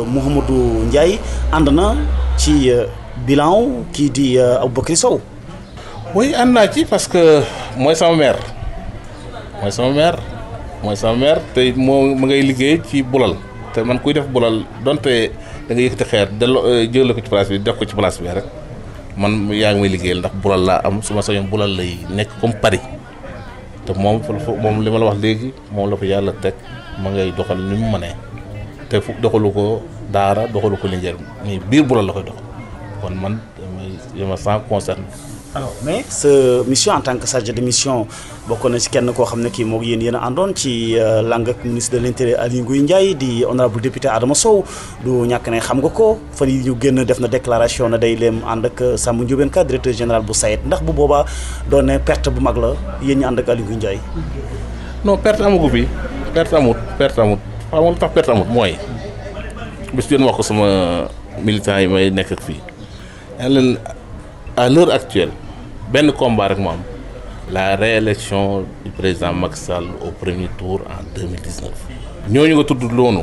Mouhamadou Ndiaye ànd na ci bilan kii di Aboubacry Sow. oui ànd naa ci parce que mooy sama maire te moo ma ngay liggéey ci Boulal te man kuy def Boulal donte da nga yëkkati xeer jël ko ci place bi def ko ci place bi rek man yaa ngi may liggéeyal ndax Boulal laa am su ma sañoon Boulal lay nekk comme Paris te moom li ma la wax léegi moom la fa yàlla teg ma ngay doxal ni mu mënee te fu doxalu ko Daara doxalu ko Linguère mais biir Boulal la koy dox kon man dama sans concerne. alors mais sa mission en tant que chargé de mission bokk na ci kenn koo xam ne kii moom yéen a àndoon ci langue ak ministre de l'intérieur Aly Ngouille Ndiaye di honorable député Adama Sow du ñàkk ne xam nga ko fan yi ñu génn def na déclaration na day leem ànd ak Samba Ndiobène Ka directeur général bu SAED ndax bu boobaa doon ne perte bu mag la yéen ñu ànd ak Aly Ngouille Ndiaye. non perte amagu fi perte amut xam nga lu tax perte amut mooy bis yoon wax ko sama militants yi may nekk ak fii leen à l'heure actuelle benn combat rek moo am la réélection du président Macky Sall au premier tour en 2019 ñooñu nga tudd loonu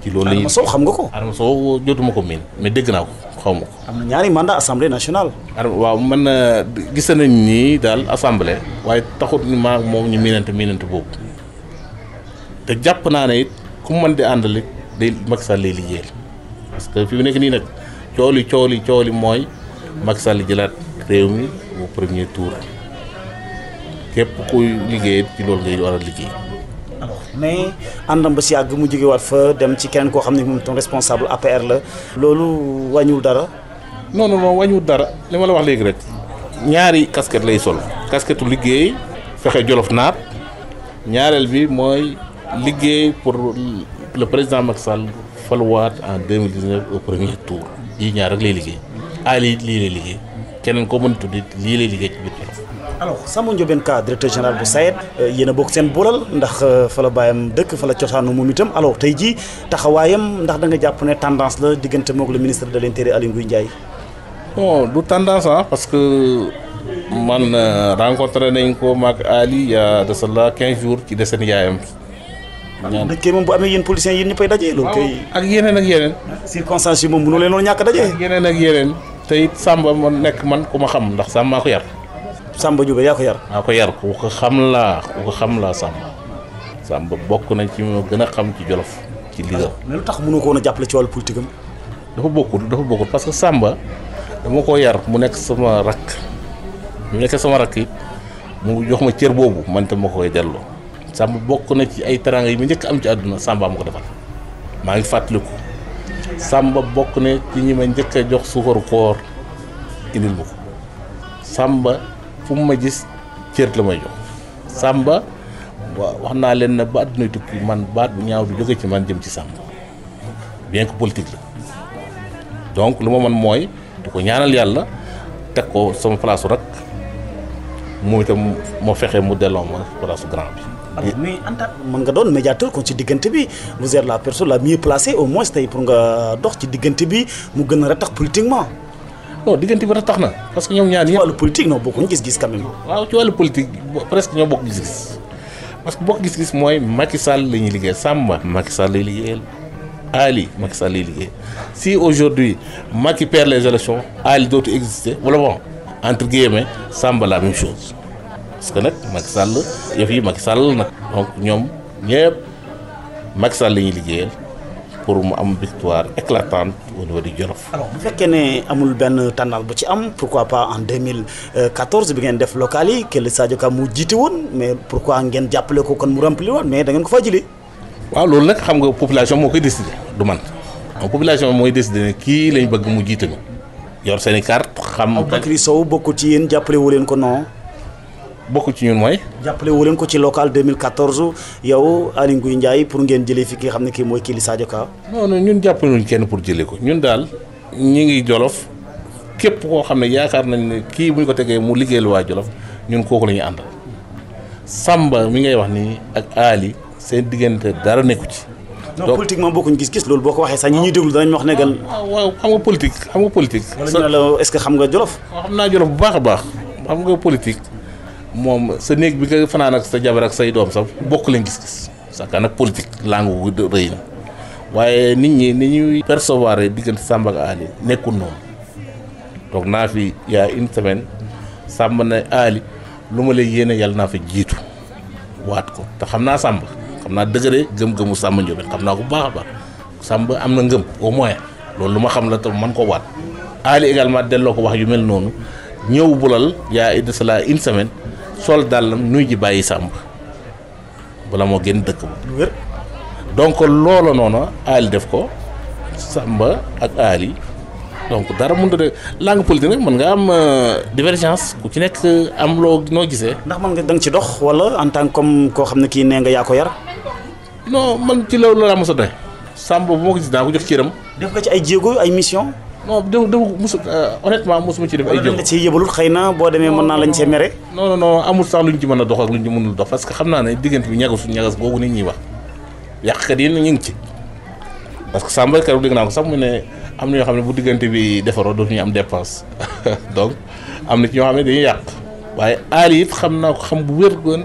ci loolu Adama Sow xam nga ko. Adama Sow jotuma ko miin mais dégg naa ko xaw ma ko. am na ñaari mandat assemblée nationale. waaw man gis nañ ni daal assemblée waaye taxut ni maa moom ñu miinante boobu te jàpp naa ne it ku mën di àndal it day Macky Sall lay liggéeyal parce que fi mu nekk nii nag coow li mooy Macky Sall jëlaat réew mi au premier tour képp kuy liggéey ci loolu ngay war a liggéey. alors mais àndam ba si yàgg mu jógewaat fa dem ci keneen koo xam ne moom itam responsable APR la loolu wàññiwul dara. non wàññiwul dara li ma la wax léegi rek ñaari casquette lay sol casquette liggéey fexe Jolof naat ñaareel bi mooy liggéey pour le président Macky Sall faluwaat en 2019 au premier tour yi ñaar rek lay liggéey Ali lii lay liggéey keneen ko mën a tudd lii lay liggéey ci biir Jolof. alors Samba Ndiobène Ka directeur général bu SAED yéen a bokk seen boolal ndax fa la bàyyam dëkk fa la cosaanu moom itam alors tey jii taxawaayam ndax da nga jàpp ne tendance la diggante moog le ministre de l'intérieur Aly Ngouille Ndiaye. bon du tendance parce que man rencontré nañ ko maag Ali il y a de cela 15 jours ci deseen yaayam. ñaan dëkk moom bu amee yéen policiers yéen ñëppay daje. loolu kay ak yeneen. circonstances yi moom mënoo leen woon ñàkk a daje. ak yeneen te it Samba ma nekk man ku ma xam ndax Samba maa ko yar. Samba Ndiobène yaa ko yar. maa ko yar ku ko xam laa Samba bokk nañ ci ma gën a xam ci Jolof ci liggéey. mais lu tax mënoo ko woon a jàppale ci wàllu politique am. dafa bokkul parce que Samba dama ko yar mu nekk sama rakk mu nekkee sama rakk it mu jox ma cër boobu man tam ma koy delloo. Samba bokk na ci ay teranga yi mu njëkk am ci àdduna Samba ma ko defal maa ngi fàttaliku Samba bokk na ci ñi ma njëkk a jox suukaru koor indil ma ko Samba fu mu ma gis cër la may jox Samba wax naa leen ne ba àdduna tukki man baat bu ñaaw du jóge ci man jëm ci Samba bien que politique la donc lu ma mën mooy di ko ñaanal yàlla teg ko sama place rek mu itam moo fexe mu delloo ma place grand bi. alors mais Anta mën nga doon médiateur kon ci diggante bi vous êtes la personne la mieux placée au moins tey pour nga dox ci diggante bi mu gën a ratax politiquement. non diggante bi ratax na parce que ñoom ñaar ñëpp. ci wàllu politique non bokkuñ gis-gis quand même. waaw ci wàllu politique presque ñoo bokk gis-gis parce que bokk gis-gis mooy Macky Sall la ñuy liggéey Samba Macky Sall lay liggéeyal Ali Macky Sall lay liggéey si aujourd'hui Macky perd les élections Ali dootu exister wala bon entre guillemets Samba la même chose. parce que nag Macky Sall yëf yi Macky Sall nag donc ñoom ñëpp Macky Sall la ñuy liggéeyal pour mu am victoire éclatante au niveau du Jolof. alors bu fekkee ne amul benn tànnal bu ci am pourquoi pas en 2014 bi ngeen def local yi Kelle Sadio Ka mu jiite woon mais pourquoi ngeen jàppale ko kon mu rempli woon mais da ngeen ko faa jëlee. waaw loolu nag xam nga population moo koy décidé du man population mooy décidé ne kii lañ bëgg mu jiite ñu yor seen i carte xam. Aboubacry Sow bokk ci yéen jàppale wu leen ko non. bokk ci ñun mooy. jàppale wu leen ko ci local 2014 yow Aly Ngouille Ndiaye pour ngeen jëlee fi ki nga xam ne kii mooy Kelle Sadio Ka. non ñun jàppale wuñ kenn pour jëlee ko ñun daal ñi ngi Jolof képp koo xam ne yaakaar nañ ne kii bu ñu ko tegee mu liggéeyal waa Jolof ñun kooku la ñuy àndal Samba mi ngay wax nii ak Ali seen diggante dara nekku ci. donc non politiquement bokkuñ gis-gis loolu boo ko waxee sax ñi ñuy déglu danañ wax ne gan. waaw xam nga politique. wala ñu ne la est-ce que xam nga Jolof. waaw xam naa Jolof bu baax a baax xam nga politique moom sa néeg bi nga fanaan ak sa jabar ak say doom sax bokk lañ gis-gis sax nag politique langue wu rëy na waaye nit ñi ni ñuy percevoir diggante Samba ak Ali nekkul noonu donc naa fi y a une semaine Samba ne Ali lu ma lay yéene yàlla naa fa jiitu waat ko te xam naa Samba xam naa dëgëre gëm-gëmu Samba Ndiobène xam naa ko bu baax a baax Samba am na ngëm au moins loolu lu ma xam la te man ko waat Ali également delloo ko wax yu mel noonu ñëw bulal yaa de cela une semaine sol dàllam nuy ji bàyyi Samba bala moo génn dëkk ba donc loolu noonu Ali def ko Samba ak Ali donc dara mënut a de langue politique nag mën nga am divergence ku ci nekk am loo noo gisee. ndax mën nga da nga ci dox wala en tant que comme koo xam ne kii nee nga yaa ko yar. non man ci loolu laa mos a doy Samba bu ma ko gis naa ko jox cëram. def nga ci ay jéego ay mission. non mosu honnêtement mosuma ci def ay jéego. wala ci yëbalul xëy na boo demee mën naa lañ cee mere. non amul sax luñ ci mën a dox ak luñ ci mënul dox parce que xam naa ne diggante bi ñagas googu nit ñi wax yàqkat yi ñu ngi ci parce que Samba keroog dégg naa ko sax mu ne am na ñoo xam ne bu diggante bi defaroo dootuñu am dépense donc am na ci ñoo xam ne dañuy yàq waaye Ali it xam naa ko xam bu wér gën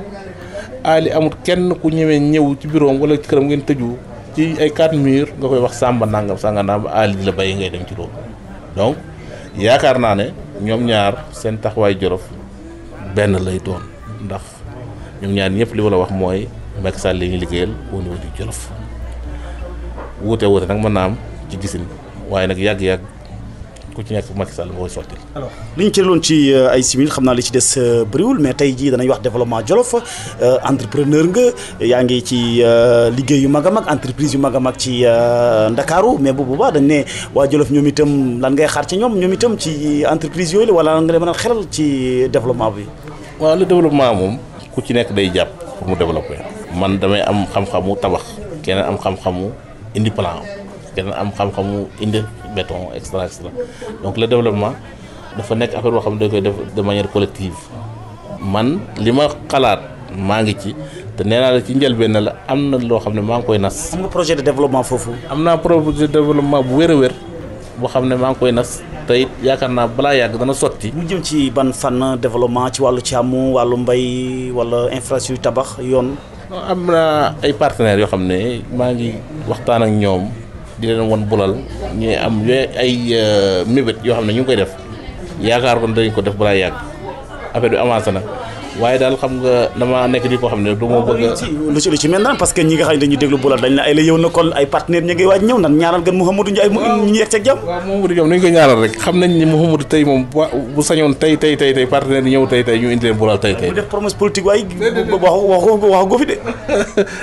Ali amul kenn ku ñëwee ñëw ci bureau wala ci këram ngeen tëju ci ay 4 murs nga koy wax Samba nangam sanga naam Ali di la bàyyi ngay dem ci loolu donc yaakaar naa ne ñoom ñaar seen taxawaay Jolof benn lay doon ndax ñoom ñaar ñëpp li ma la wax mooy Macky Sall la ñuy liggéeyal au niveau du Jolof wuute nag mën naa am ci gisin waaye nag yàgg-yàgg ku ci nekk Macky Sall mooy sotti. alors li ñu cëriloon ci ay simil xam naa li ci des bëriwul mais tey jii danañ wax développement Jolof entrepreneur nga yaa ngi ci liggéey yu mag a mag entreprise yu mag a mag ci Ndakaaru mais bu boobaa dañ ne waa Jolof ñoom itam lan ngay xaar ci ñoom itam ci entreprise yooyu la wala nga leen mën a xelal ci développement bi. waaw le développement moom ku ci nekk day jàpp pour mu développer. man damay am xam-xamu tabax keneen am xam-xamu indi plan keneen am xam-xamu indi béton extra donc le développement dafa nekk affaire boo xam ne dañ koy def de manière collective man li ma xalaat maa ngi ci te nee naa la ci njëlbeen la am na loo xam ne maa ngi koy nas. am nga projet de développement foofu. am naa projet de développement bu wér a wér boo xam ne maa ngi koy nas te it yaakaar naa balaa yàgg dana sotti. mu jëm ci ban fànn développement ci wàllu càmm wàllu mbay wala infrastructure tabax yoon. am na ay partenaires yoo xam ne maa ngi waxtaan ak ñoom di leen won bulal ñu am yooyu ay mébét yoo xam ne ñu ngi koy def yaakaar ko dañ ko def balaa yàgg affaire bi avancé na waaye daal xam nga dama nekk di ko xam ne du ma bëgg lu ci mel naan parce que ñi nga xam ne dañuy déglu bulal dañ la ay la yow na kon ay partenaires ñu ngi waaj ñëw nan ñaanal gan Mouhamadou Ndiaye mu ñu yegg ak jàmm. waaw Mouhamadou Ndiaye nañu ko ñaanal rek xam nañ ni Mouhamadou tey moom bu sañoon tey partenaires yi ñëw tey ñu indi leen bulal tey mu def promesse politique waaye wax go fi de.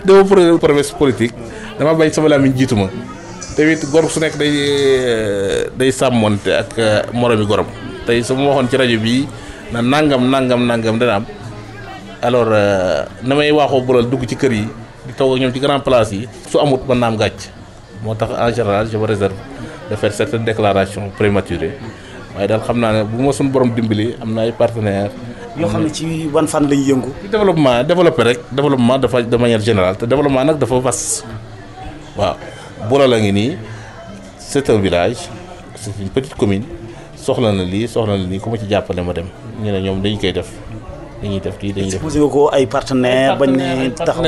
dama promesse politique dama bañ sama làmmiñ jiitu ma tamit gor su nekk day sàmmonte ak moromi gorom tey su ma waxoon ci rajo bii na nangam dana am alors na may waaxoo bulal dugg ci kër yi di toog ak ñoom ci grand place yi su amut mën naa am gàcc moo tax en général je me réserve de faire certaines déclarations prématurées waaye daal xam naa ne bu ma suñu borom dimbali am na ay partenaires. yoo xam ne ci wan fan lañuy yëngu. développé rek développement dafa de manière générale te développement nag dafa vaste waaw. Bulal a ngi nii c'est un village c'est une petite commune soxla na lii ku ma ci jàppale ma dem ñu ne ñoom dañu koy def dañuy def kii dañuy def. exposé nga ko ay partenaires bañ ne taxaw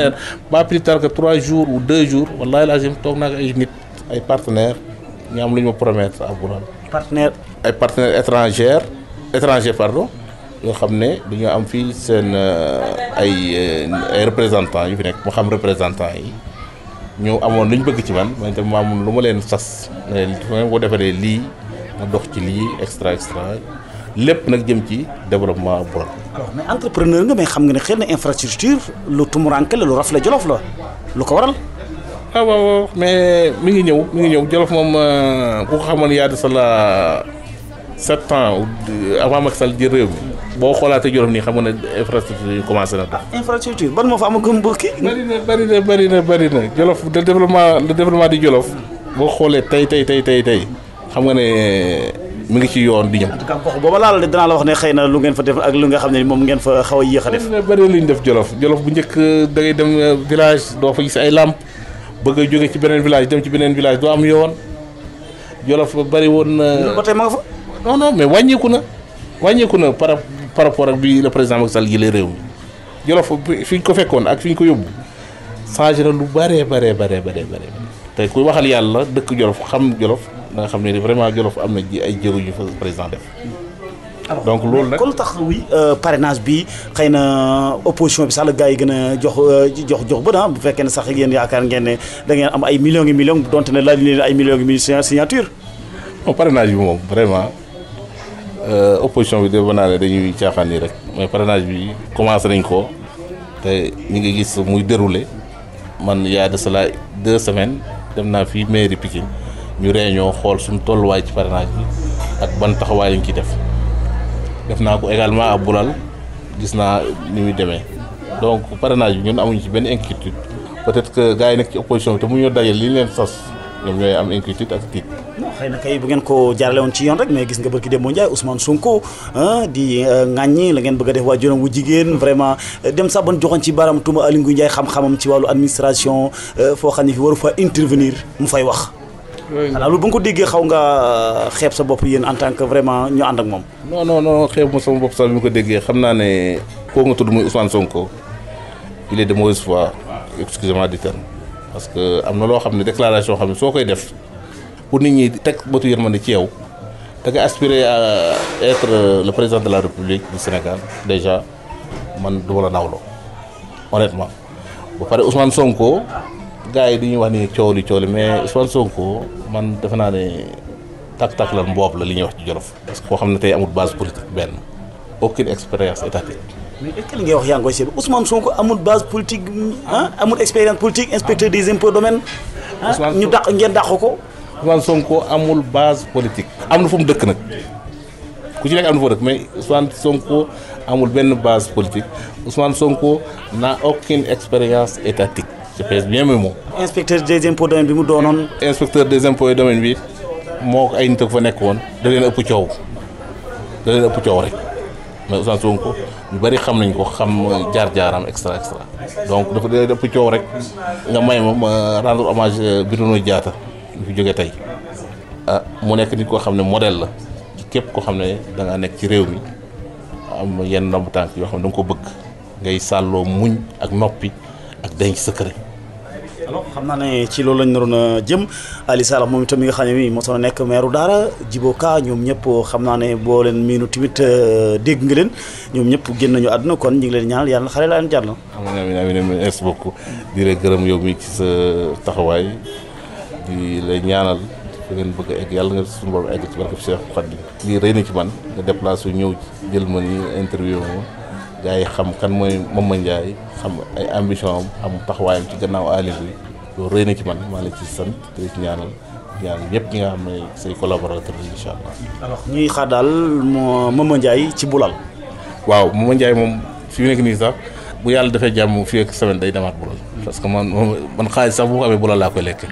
pas plus tard que 3 jours ou 2 jours wallahi lazim toog naa ko ay nit ay partenaires ñu am lu ñu ma promettre à Bulal. ay partenaires étrangers pardon yoo xam ne dañoo am fii seen ay représentants yu fi nekk moo xam représentants yi. ñoo amoon lu ñu bëgg ci man itam ma amoon lu ma leen sas ne leen boo defaree lii ma dox ci lii extra lépp nag jëm ci développement Bulal. alors mais entrepreneur nga mais xam nga ne xëy na infrastructure lu tumuranke la lu rafle Jolof la lu ko waral. waaw mais mi ngi ñëw Jolof moom ku ko xamoon yaa de la 7 ans avant Macky Sall jël réew mi boo xoolaatee Jolof nii xam nga ne infrastructure yi commencé na tax. infrastructure ban moo fa amagum mbokki. bari na Jolof le développement di Jolof boo xoolee tey xam nga ne mi ngi ci yoon di ñëw. en tout cas gox booba laal dinaa la wax ne xëy na lu ngeen fa def ak lu nga xam ne moom ngeen fa xaw a yéex a def. bari lu ñu def Jolof bu njëkk da ngay dem village doo fa gis ay làmp bëgg a jóge ci beneen village dem ci beneen village doo am yoon Jolof bari woon. ba tey ma nga fa. non mais wàññeeku na par rapport ak bi le président Macky Sall jëlee réew mi Jolof fi ñu ko fekkoon ak fi ñu ko yóbbu changé na lu bare tey kuy waxal yàlla dëkk Jolof xam Jolof da nga xam ne vraiment Jolof am na ay jëru yu fa président def. donc loolu nag kon tax parrainage bi xëy na opposition bi sax la gars yi gën a jox ba bu fekkee ne sax yéen yaakaar ngeen ne da ngeen am ay millions donte ne laaj leen ay millions signature. non parrainage bi moom vraiment. opposition bi de naa ne dañuy caaxaan nii rek mais parrainage bi commencé nañ ko te ñu ngi gis muy déroulé man y a de cela 2 semaines dem naa fii mairie Pikine ñu réunion xool suñu tolluwaay ci parrainage bi ak ban taxawaay lañ ciy def naa ko également à Bulal gis naa ni muy demee donc parrainage bi ñun amuñu ci benn inquiétude peut-être que gars yi nekk ci opposition bi te mu ñoo dajal li ñu leen sos ñoom ñooy am inquiétude ak tiit. xëy na kay bu ngeen ko jaarale woon ci yoon rek mais gis nga barki Demba Ndiaye Ousmane Sonko di ŋàññi la ngeen bëgg a def waajuram wu jigéen vraiment dem sax ban joxoon ci baaraam tuuma Aly Ngouille Ndiaye xam-xamam ci wàllu administration foo xam ne fi waru fa intervenir mu fay wax. voilà loolu ba nga ko déggee xaw nga xeeb sa bopp yéen en tant que vraiment ñu ànd ak moom. non xeeb ma sama bopp sax bi ma ko déggee xam naa ne koo nga tudd muy Ousmane Sonko il est de mauvaise foi excusez-moi du terme parce que am na loo xam ne déclaration xam ne soo koy def. pour nit ñi teg bëtu yërmande ci yow da nga aspirer à être le président de la République du Sénégal déjà man du ma la nawloo honnêtement ba pare Ousmane Sonko gars yi dañuy wax ni coow li mais Ousmane Sonko man defe naa ne tak la mboob la li ñuy wax ci Jolof parce que koo xam ne tey amul base politique benn aucune expérience étatique. mais est-ce que li ngay wax yaa ngi koy seetlu Ousmane Sonko amul base politique amul expérience politique inspecteur des impôts domaine ñu ngeen dàq ko. Ousmane Sonko amul base politique. am na fu mu dëkk nag ku ci nekk am na fu mu dëkk mais Ousmane Sonko amul benn base politique Ousmane Sonko n'a aucune expérience étatique. je pèse bien mes mots. inspecteur des impôts domaine bi mu doonoon. inspecteur des impôts et domaine bi moo ko ay nit fa nekk woon da leen ëpp coow rek mais Ousmane Sonko ñu bari xam nañ ko xam jaar-jaaram extra donc dafa ëpp coow rek nga may ma rendre hommage Bruno Diatta ñu fi jógee tey mu nekk nit koo xam ne modèle la ci képp koo xam ne da nga nekk ci réew mi am yenn ndomb tànk yoo xam ne da nga ko bëgg ngay sàlloo muñ ak noppi ak denc secret. alors xam naa ne ci loolu lañ naroon a jëm Ali Salah moom itam mi nga xam ne mosoon a nekk maire Daara Djibo Ka ñoom ñëpp xam naa ne boo leen miinu tamit dégg nga leen ñoom ñëpp génn nañu àdduna kon ñu ngi leen ñaanal yàlla xale laa leen jàll. amiin merci beaucoup di la gërëm yow mi ci sa taxawaay di la ñaanal fi ngeen bëgg a egg yàlla nga suñu borom egg ci barke Cheikh Khadim. lii rëy na ci man nga déplacé ñëw jël ma ni interview ma gars yi xam kan mooy Mama Ndiaye xam ay ambition am taxawaayam ci gannaaw Aly Ngouille loolu rëy na ci man maa la ci sant te ci ñaanal ñëpp ñi nga xam ne say collaborateurs yi incha allah. alors ñuy xaar daal Mama Ndiaye ci Bulal. waaw Mama Ndiaye moom fi mu nekk nii sax bu yàlla defee jàmm fii ak semaine day demaat Bulal. parce que man xaalis sax bu ko amee Bulal laa koy lekkee.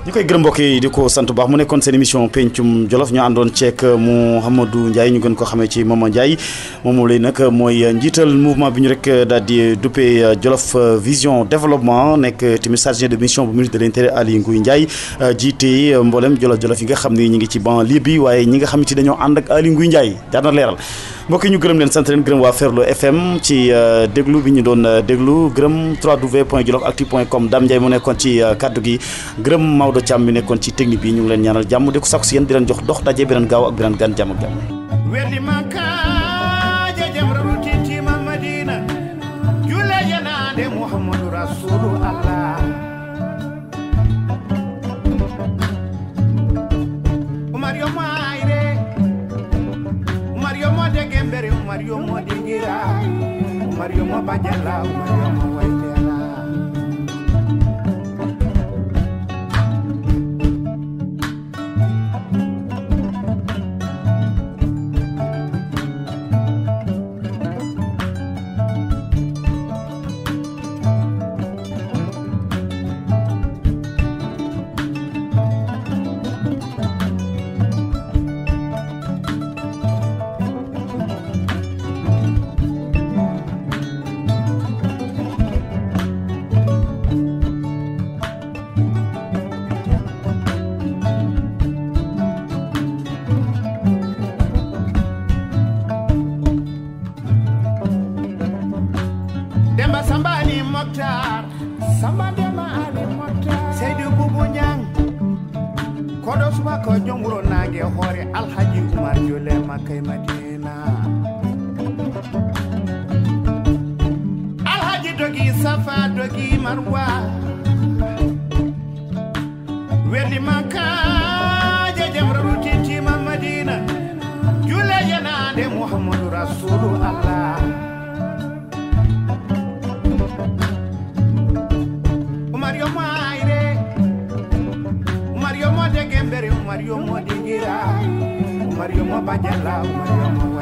ñu koy gërëm mbokk yi di ko sant bu baax mu nekkoon seen émission pencum Jolof ñu àndoon ceek Mouhamadou Ndiaye ñu gën ko xamee ci Mama Ndiaye moom lay nag mooy njiital mouvement bi ñu rek daal di duppee Jolof Vision Développement nekk tamit chargé de mission bu ministre de l'Intérieur Aly Ngouille Ndiaye jiite mboolem Jolof yi nga xam ni ñi ngi ci banlieue bi waaye ñi nga xam ci dañoo ànd ak Aly Ngouille Ndiaye jaar na leeral mbokk yi ñu gërëm leen sant leen gërëm waa Ferlo FM ci déglu bi ñu doon déglu gërëm www.jolofactu.com Dame Ndiaye mu nekkoon ci kaddu gi gërëm Maodo Thiam mi nekkoon ci technique bi ñu ngi leen ñaanal jàmm di ko sakku si yéen di leen jox dox daje beneen gaaw ak beneen gan jàmm ak jàmm welli makaje jamraru titima madina jula yanade muhammadu rasulu allah umar yo mayre umar yo mo de gembere umar yo mo de gira umar yo mo bajala umar yo mo waytela Samba Demba Ali Mokhtar Seydou Boubou Niang kodo suba ko jonguro nange hoore Alhaji Oumar Jole Makay Madina Alhaji dogi Safa dogi Marwa welli makaje jamraru titima Madina Jule yanade Muhammadu Rasulu Allah Mario mo de gira Mario mo bajala Mario mo